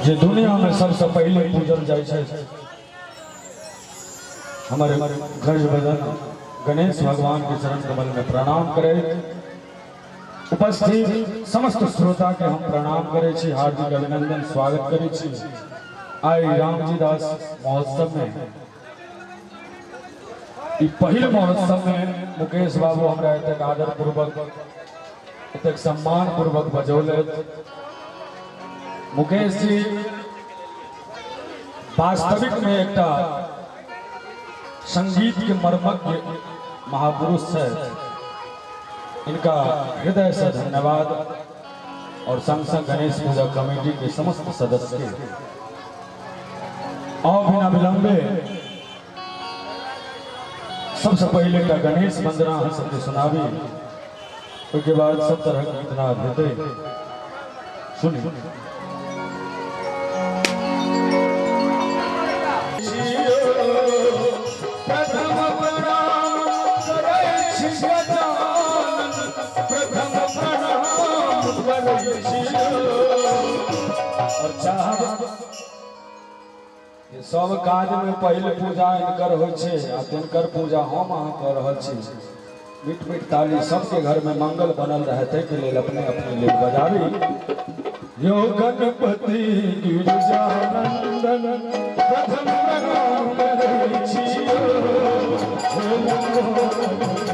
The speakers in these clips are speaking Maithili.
जे दुनिया में सबसे पहले पूजल जाइ छै हमर गजबदन गणेश भगवान के चरण कमल में प्रणाम करे उपस्थित समस्त श्रोता के हम प्रणाम करे छी, हार्दिक अभिनंदन स्वागत करे छी। आई रामजी दास महोत्सव में ई पहिल महोत्सव में मुकेश बाबू हमरा एतेक आदर पूर्वक एतेक सम्मान पूर्वक बजौलथि। मुकेश जी वास्तविक में एकटा संगीत के मर्मज्ञ महापुरुष छथि, इनका हृदय से धन्यवाद और संग संग गणेश पूजा कमेटी के समस्त सदस्य के। और बिना विलंबे सबसे पहले एकटा गणेश वंदना हम सबके सुनाबी, ओहिके बाद सब तरह के गीतनाद हेतै। सुनी। प्रथम प्रणाम करै छी गजानन, प्रथम प्रणाम करै छी। और चाहब जे सब काज में पहिल पूजा इनकर होइ छै आ तिनकर पूजा हम अहाँ कऽ रहल छी। मीठ मीठ ताली सबके घर में मंगल बनल रहे ताहिके लेल अपने अपने लेल बजाबी। यो गणपति गिरिजानंदन प्रथम प्रणाम करै छी।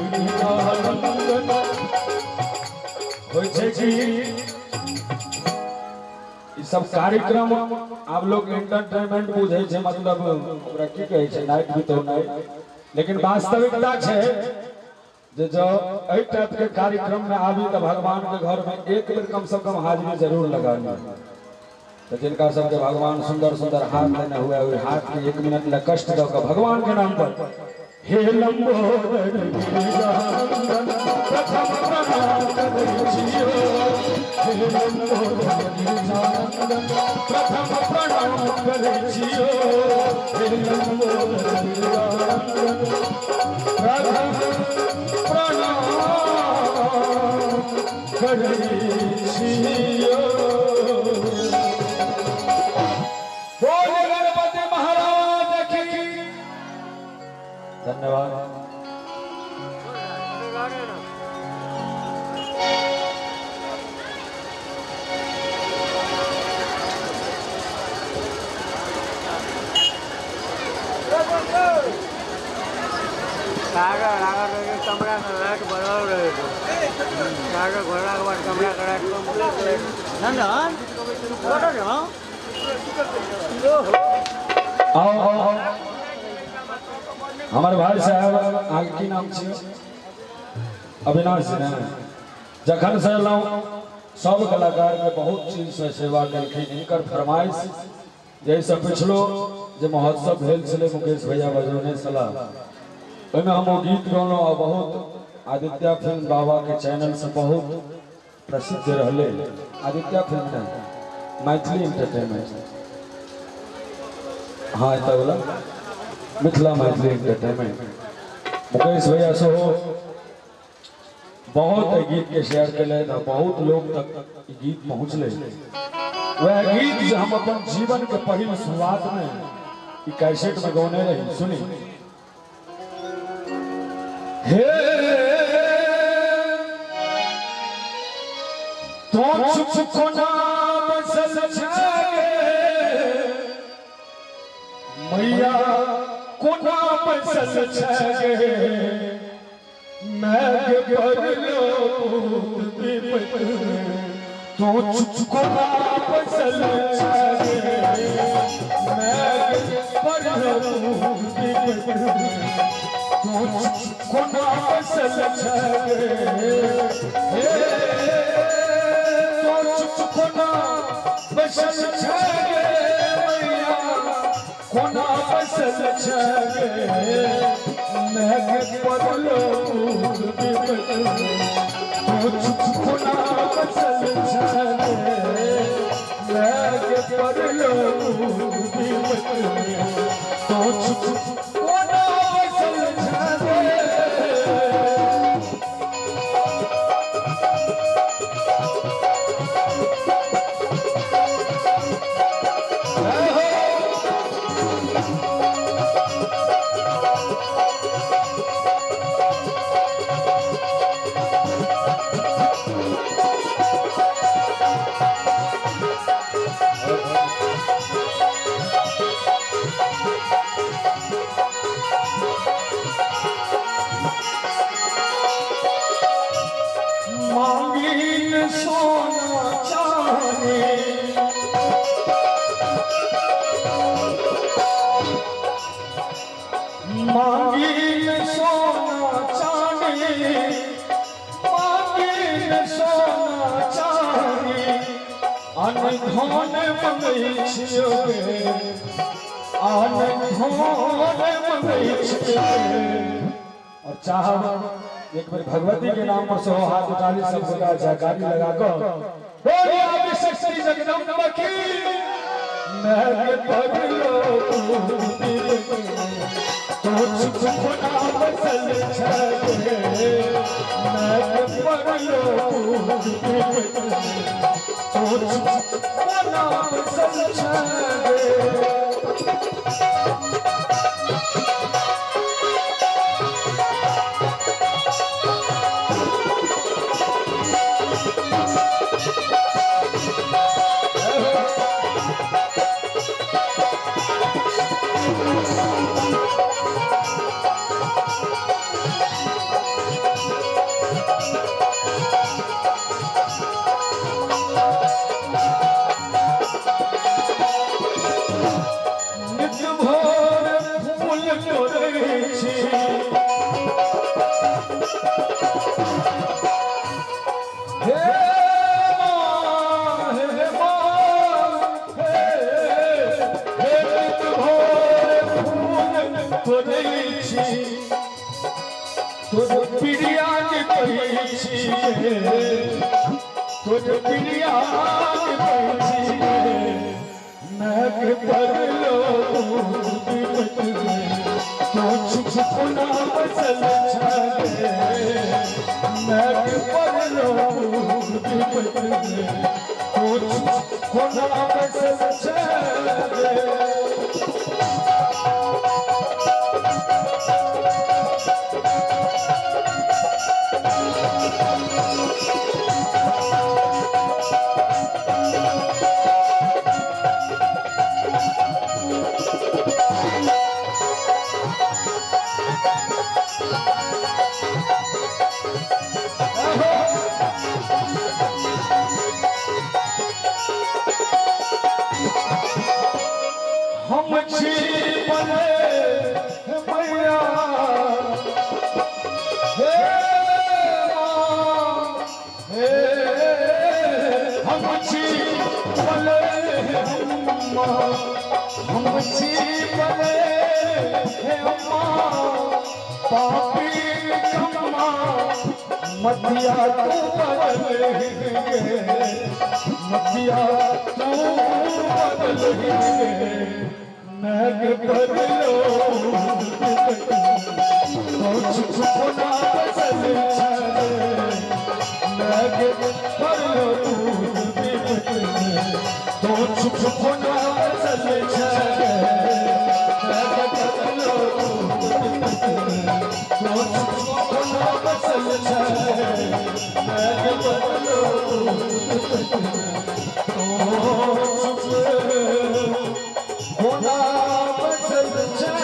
गिरिजानंदन होइ छै कि ई सब कार्यक्रम आब लोग एंटरटेनमेंट बुझै छै, मतलब ओकरा की कहै छै, नाइट बितौनाइ, लेकिन वास्तविकता छै जे जब एहि टाइप के कार्यक्रम में आबी तऽ भगवान के घर में एक बेर कम से कम हाजिरी जरूर लगा ली। तऽ जिनका सबके भगवान सुंदर सुंदर हाथ देने हुए ओहि हाथ के एक मिनट लए कष्ट दऽ कऽ भगवान के नाम पर हे लंबोदर गिरिजानंदन प्रथम प्रणाम करै छियो, हे लंबोदर गिरिजानंदन प्रथम प्रणाम करै छियो, हे लंबोदर गिरिजानंदन प्रथम प्रणाम करै छियो। बोल गणपति महाराज की धन्यवाद। આગળ આગળ કમરા લાઈટ બરાબર રહે છે, આગળ ઘોડા કમરા લાઈટ કમ્પ્લીટ. ના ના ફોટો છે. હા, आओ आओ हमारे भाई साहब, आगे की नाम छी? अविनाश जी ने जखन से एलहुँ सब कलाकार के बहुत चीज से सेवा केलखिन। हिनकर फरमाइश जैसे पिछलो जे महोत्सव भेल छलै मुकेश भैया बजौने छलाह, ओहिमे हम ओ गीत गौलहुँ आ बहुत आदित्य फिल्म बाबा के चैनल से बहुत प्रसिद्ध रहलै। आदित्य फिल्म ने मैथिली एंटरटेनमेंट, हाँ एतऽ वाला मिथिला मैथिली एंटरटेनमेंट। मुकेश भैया सेहो बहुत एहि गीत के शेयर केलथि आ बहुत लोग तक ई गीत पहुँचलै। वएह गीत जे हम अपन जीवन के पहिल शुरुआत में ई कैसेट में गौने रही, सुनी। हे तो चुप कोना बसल छै मैया, कोना बसल छै मैग पर तो चुप कोना बसल छै मैग पर तो कोना बसल छै, हे तो चुप कोना बसल छै मैया, कोना बसल छै मैग पर तो चुप कोना बसल छै मैग पर तो चुप कोना बसल छै। मांगिन सोना चांदी मांगिन सोना चांदी मांगिन सोना चांदी अनधन मंगै छियो अनधन मंगै छियो। और चाहब एक बार भगवती के नाम पर सेहो हाथ उठा ली, सब गोटा जयकारी लगा कऽ बोलिए आदिशक्ति जगदम्बा की। मैं पगलो तो चुपना बसल छे, मैं पगलो तो चुपना बसल छे। नित भोर फूल तोड़ै छी हे माँ, हे माँ, हे, हे नित भोर फूल तोड़ै छी तोर प्रिया के कहै छी तोर प्रिया के कहै छी। मैं पगलो तो चुपना बसल छे, मैं पगलो तो चुपना बसल छे। हम छी बने मैया हे माँ, हे हम छी बने अम्मा, हम छी बने अम्मा, पापी कम्मा मतिया तू बदल गे, मतिया तू बदल गे। मैं बदलो तो चुपना बसल छे, मैं बदलो तो चुपना बसल छे, मैं बदलो तो चुपना बसल छे, मैं बदलो तो चुपना बसल छे।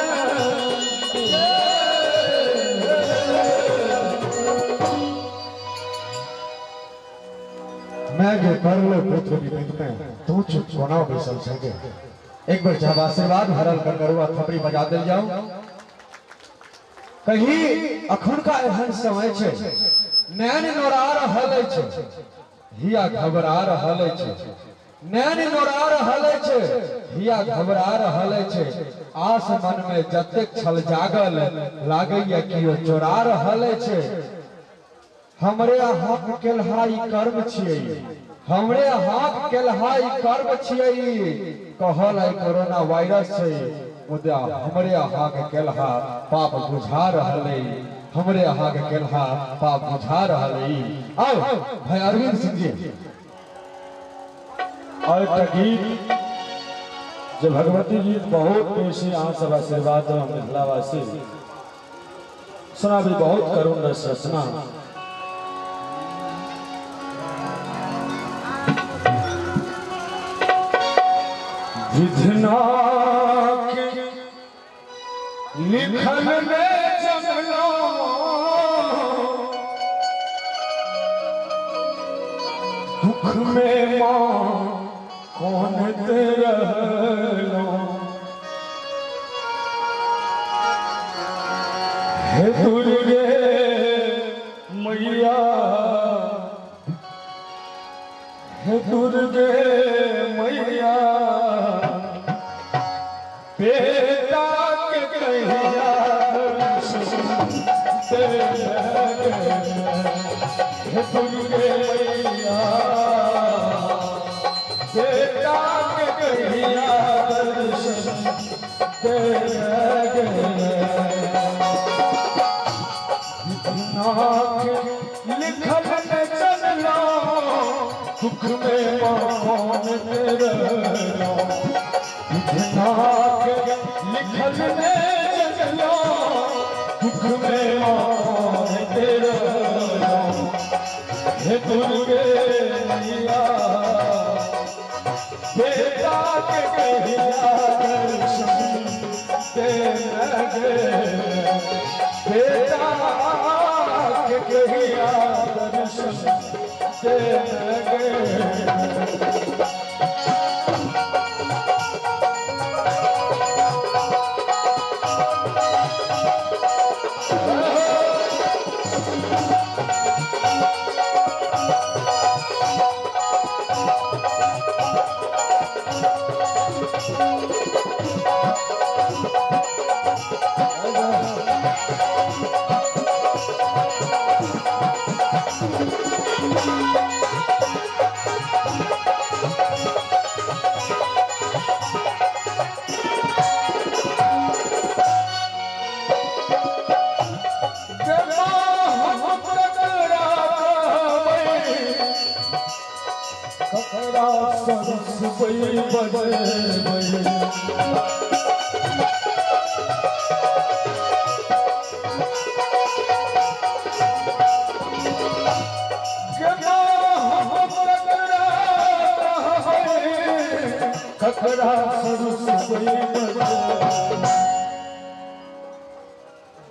मैं गे परलो पुत्र विपिन में तू चुप कोना बैसल छे गे। एक बेर जब आशीर्वाद भरल कंगरुआ थपड़ी बजा देल जाओ। कहीं अखुनका एहन समय छे, नैन नोरा रहल अछि, हिया घबरा रहल अछि, नैन नोरा रहल अछि, हिया घबरा रहल अछि। आस मन में जतेक छल जागल लागैया कियो चोरा रहल अछि। हमरे अहाँक केलहा ई कर्म छियै, हमरे अहाँक केलहा ई कर्म छियै, कहल आई कोरोना वायरस छै, मुदा हमरे अहाँक केलहा पाप बुझा रहल अइ, हमरे अहाँक केलहा पाप बुझा रहल अइ। आउ भाई अरविंद सिंह जी। और एकटा गीत जे भगवती गीत बहुत बेसी अहाँ सब आशीर्वाद दो मिथिलावासी सुना भी बहुत करुण रस रचना। विधना के लिखल में जमलो दुख में माँ कौन रहलो हे दुर्गे मैया हे दुर्गे मैया बेटा के कहिया हे दुर्गे मैया बेटा के कहिया दर्शन लिखल में चलना दुख में कौन रहलो लिखल में चलना दुख में कौन रहलो हे दुर्गे मैया बेटा के कहिया दर्शन दे बेटा के कहिया दर्शन दे।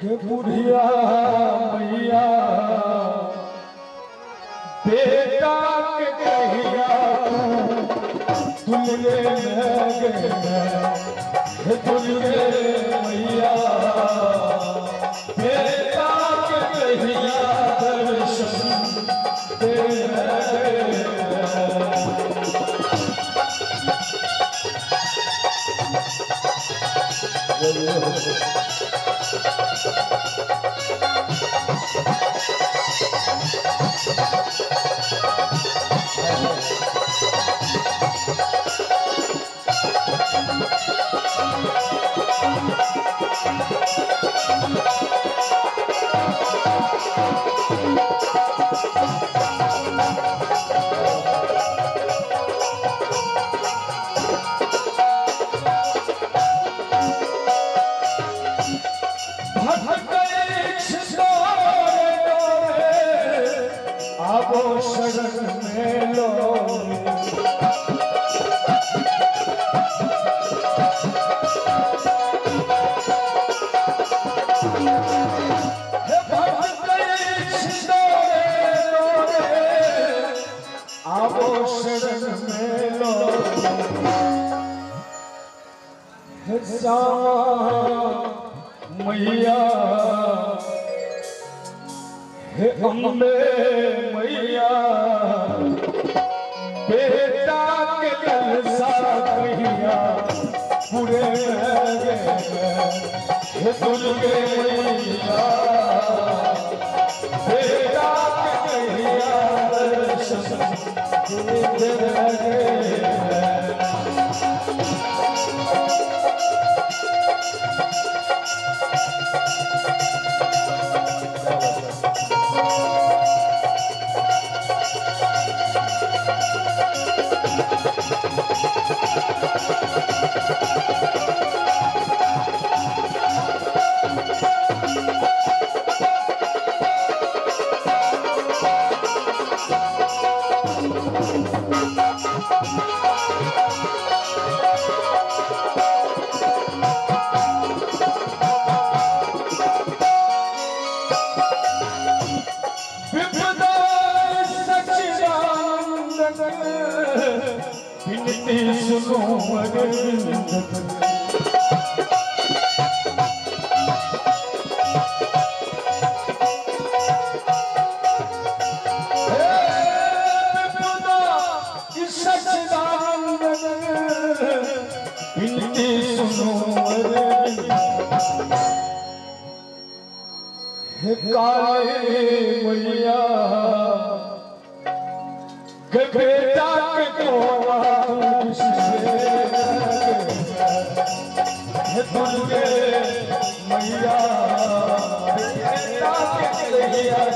के बुढ़िया मैया बेटा के कहिया दुल्हे हे दुल्हे मैया बेटा के कहिया दर्शन दे। आवो शरण में लो आवो शरण में लो हे श्यामा मैया हे अम्बे मैया बेटा के कलसा कहिया पूरे हे दुर्गे मैया बेटा के कहिया दर्शन दे। विनती सुनो अरविंद। विनती सुनो हे काले मैया बेटा के हे दुर्गे मैया बेटा के लिखल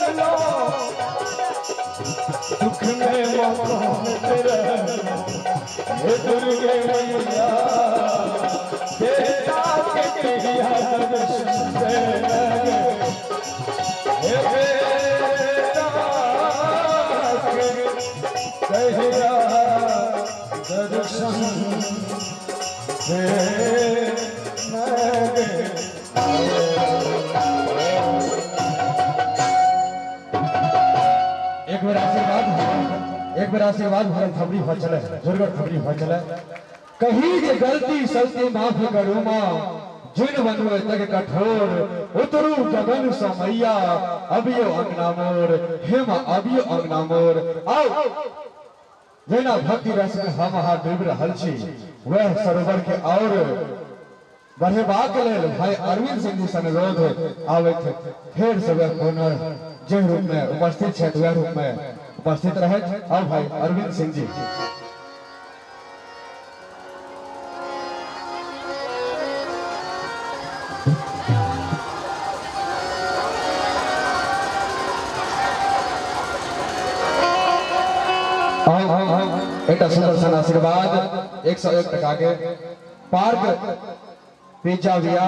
चलो दुख में मौत तेरा हे दुर्गे मैया बेटा के कहिया दर्शन दे हे बेटा के कहिया दर्शन दे। एक बेर आशीर्वाद भरल थबरी हो चले जोरगर थबरी हो चले। कहीं जे गलती सलती माफ करू मां जिन बनवे तक कठोर उतरू गगन समैया अबियो अंगना मोर हे मां अबियो अंगना मोर। आओ जेना भक्ति रस में हम अहाँ डूबि रहल छी वह सरोवर के और बढ़ेबाक लेल भाई अरविंद सिंह जी से अनुरोध आबैत फेर से वह पुनः जे रूप में उपस्थित छथि वह रूप में उपस्थित रहत। और भाई अरविंद सिंह जी। एक सुंदर सन आशीर्वाद 101 टका के पार्क पिज्जा विया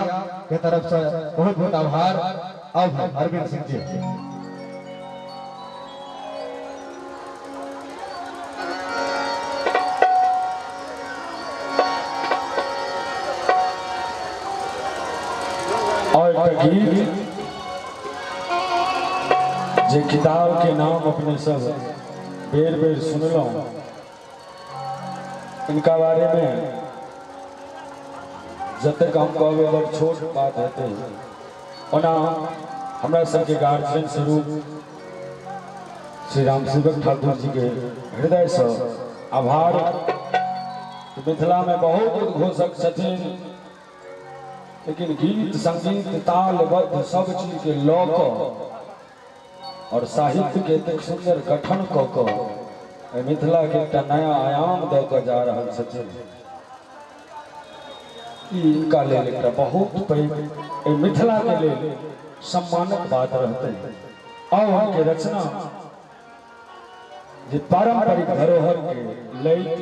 के तरफ से बहुत बहुत आभार। अब भाई अरविंद सिंह जी। और गीत जे किताब के नाम अपने सब बेर बेर सुनलहुं, इनका बारे में जतेक हम कहबै बड़ छोट बात हेतै। ओना हमरा सबके गार्जियन स्वरूप श्री राम सेवक ठाकुर जी के हृदय से आभार। मिथिला में बहुत उद्घोषक छथिन, लेकिन गीत संगीत ताल बद्ध सब चीज के लऽ कऽ और साहित्य के एतेक सुंदर गठन कऽ कऽ मिथिला के एकटा नया आयाम दऽ कऽ जा रहल छथिन, ई इनका लेल एकटा बहुत पैघ मिथिला के लेल सम्मानक बात रहतै। और उनके रचना जे पारंपरिक धरोहर के लैत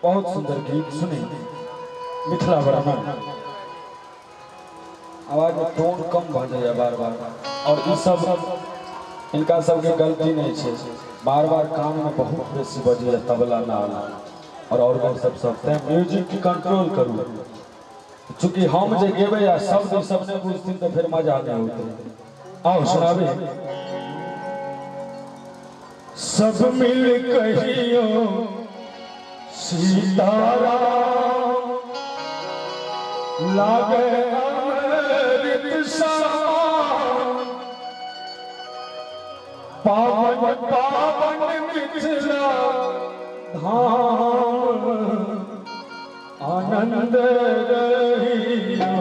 बहुत सुंदर गीत सुनी मिथिला वर्णन। आवाज में टोन कम भऽ जाइए बार बार, और ई सब इनका सबके गलती नहीं है, बार बार कान में बहुत बेसी बजे तबला नाल और ऑर्गन सब सब तें म्यूजिक की कंट्रोल करू। चूंकि हम जे गेबै आ शब्द सब नहीं बुझथिन तो फिर मजा नहीं होते। आओ सुनाबे। सब मिल कहियो सीताराम लागे अमृत समान पावन पावन मिथिला धाम आनंद रहियो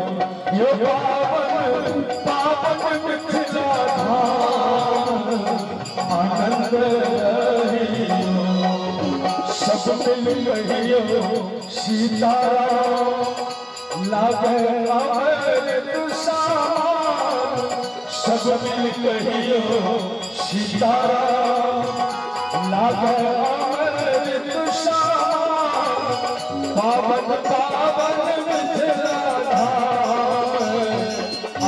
यो पावन पावन मिथिला धाम आनंद रहियो। सब मिल कहियो सीताराम लागे अमृत समान सब मिल कहियो सीताराम लागे अमृत समान पावन पावन मिथिला धाम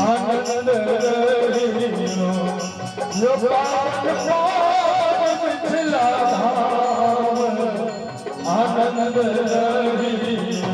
आनंद रहियो यो पावन पावन मिथिला धाम आनंद रहियो।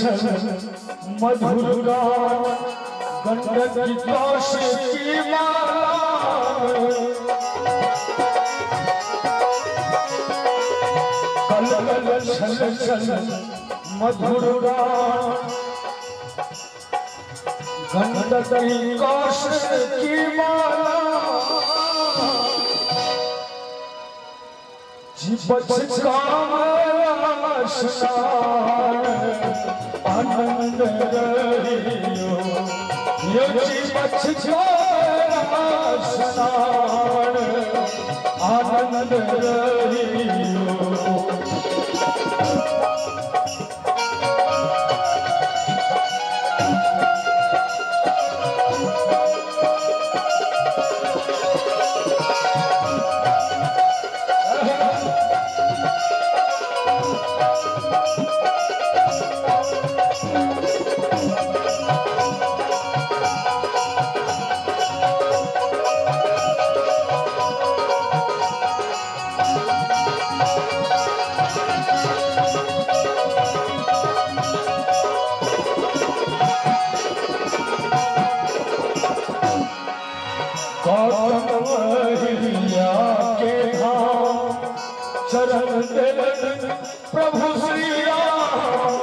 छल मधुर गान गंडक कौशिकी माला। कल कल छल छल मधुर गान गंडक कौशिकी माला। जीवछ स्नान आनंद रहियो, यो जीवछ स्नान आनंद रहियो। गौतम अहिल्या के धाम चरण देलन प्रभु श्री राम।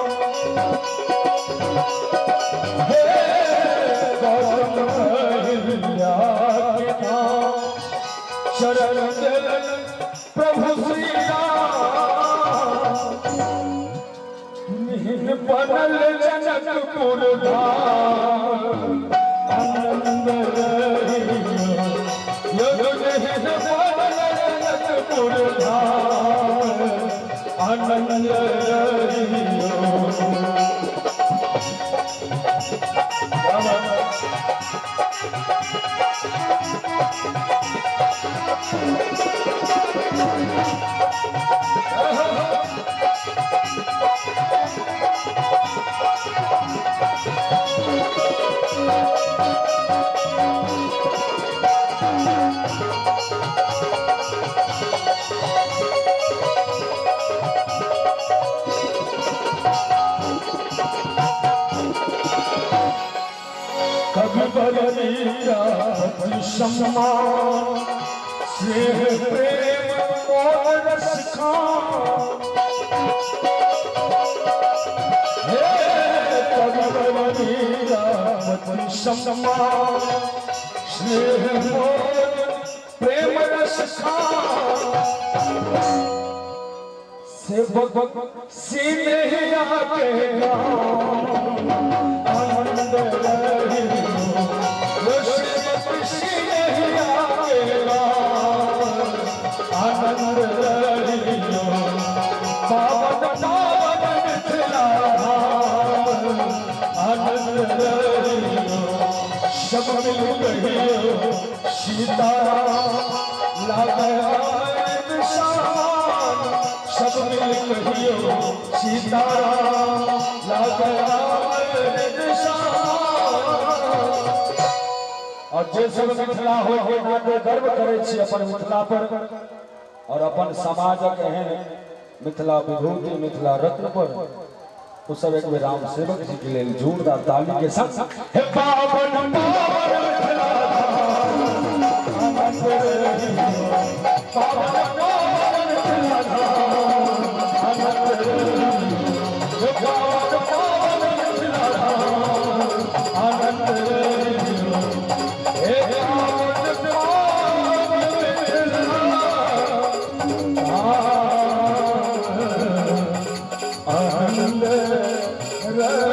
हे गौतम अहिल्या के धाम चरण देलन प्रभु श्री राम। निहिन बनल जनकपुर धाम आनंद रहियो, यो निहिन बनल जनकपुर धाम आनंद रहियो। कवि बलिया सम्मान स्नेह प्रेम और रस खान। हे कवि बलिया सम्मान स्नेह और प्रेम रस खान। सेवक सीने के गाँव आनंद रहियो, सेवक सीने के गाँव आनंद रहियो। पावन पावन मिथिला धाम आनंद रहियो। सब मिल कहियो सीताराम लागे शान। सब मिल कहियो सीताराम लागे शान। और जे सब मिथिला हो के नाते गर्व करे छी अपन मिथिला पर और अपन समाजक एहन मिथिला विभूति मिथिला रत्न पर, ओ सब एक बेर राम सेवक जी के लेल जोरदार ताली के संग हे पावन पावन मिथिला धाम आनंद रहियो, पावन पावन मिथिला धाम आनंद रहियो, पावन पावन मिथिला धाम आनंद रहियो। हे पावन पावन मिथिला आनंद रहियो।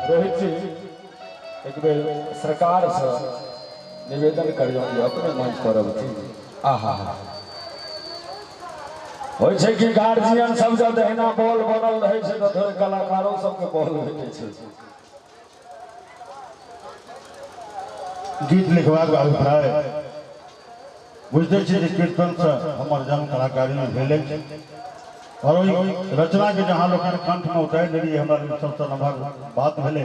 रोहित जी एक बेर सरकार से निवेदन करियौ कि अपने मंच पर अबथि। आहा होइ छै कि गार्जियन सब जब एहिना बॉल बनल रहै छै तऽ थोड़े कलाकारो सबके बॉल भेटै छै। गीत लिखबाक अभिप्राय बुझते छी जे कीर्तन से हमर जन्म कलाकारी में भेल अछि और ओहि रचना के जहाँ लोकनि कंठ में उतारि लेलियै हमरा लेल सबसँ नमहर बात भेलै।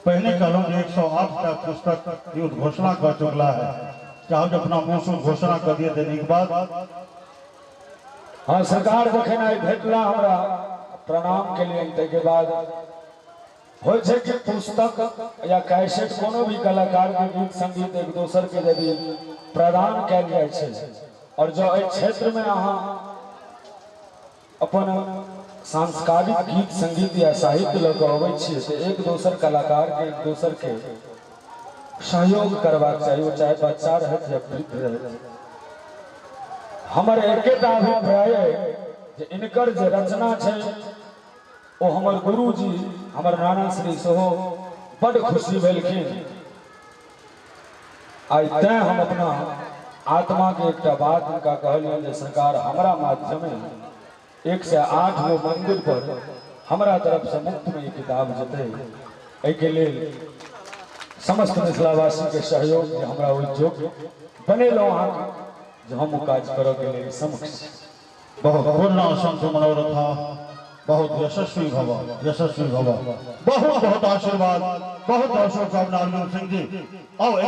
पहिने कहलहुँ जे 108टा पुस्तक ई उद्घोषणा कऽ चुकला है, चाहब जे अपना मुँह से उद्घोषणा कऽ दिए तऽ नीक बात। हाँ, सरकार जखन आइ भेटला हमरा प्रणाम केलियनि, ताहिके बाद होइ छै कि पुस्तक या कैसेट कोनो भी कलाकार के गीत संगीत एक दोसर के यदि प्रदान कयल जाइ छै और जो एहि क्षेत्र में अहाँ अपन सांस्कारिक गीत संगीत या साहित्य लऽ कऽ अबै छियै तऽ एक दोसर कलाकार के एक दोसर के सहयोग करबाक चाही, ओ चाहे बच्चा रहथि या वृद्ध रहथि। हमर एकेटा अभिप्राय अइ जे इनकर जे रचना छै ओ हमर गुरुजी हमर नाना श्री सेहो बड खुशी भेलखिन। आइ तैं हम अपना आत्मा के एकटा बात हुनका कहलियनि जे सरकार हमरा माध्यमे 108 गो मंदिर पर हमरा तरफ से मुफ्त में ई किताब जेतै। एहिके लेल समस्त मिथिलावासी के सहयोग जे हमरा ओहि योग्य बनेलहुँ अहाँके जे हम ओ काज करऽ के लेल समक्ष छी। बहुत पूर्ण असंख्य मनोरथ, बहुत यशस्वी भव, यशस्वी भव। बहुत बहुत आशीर्वाद, बहुत बहुत शुभकामना अर्जुन सिंह जी। आओ।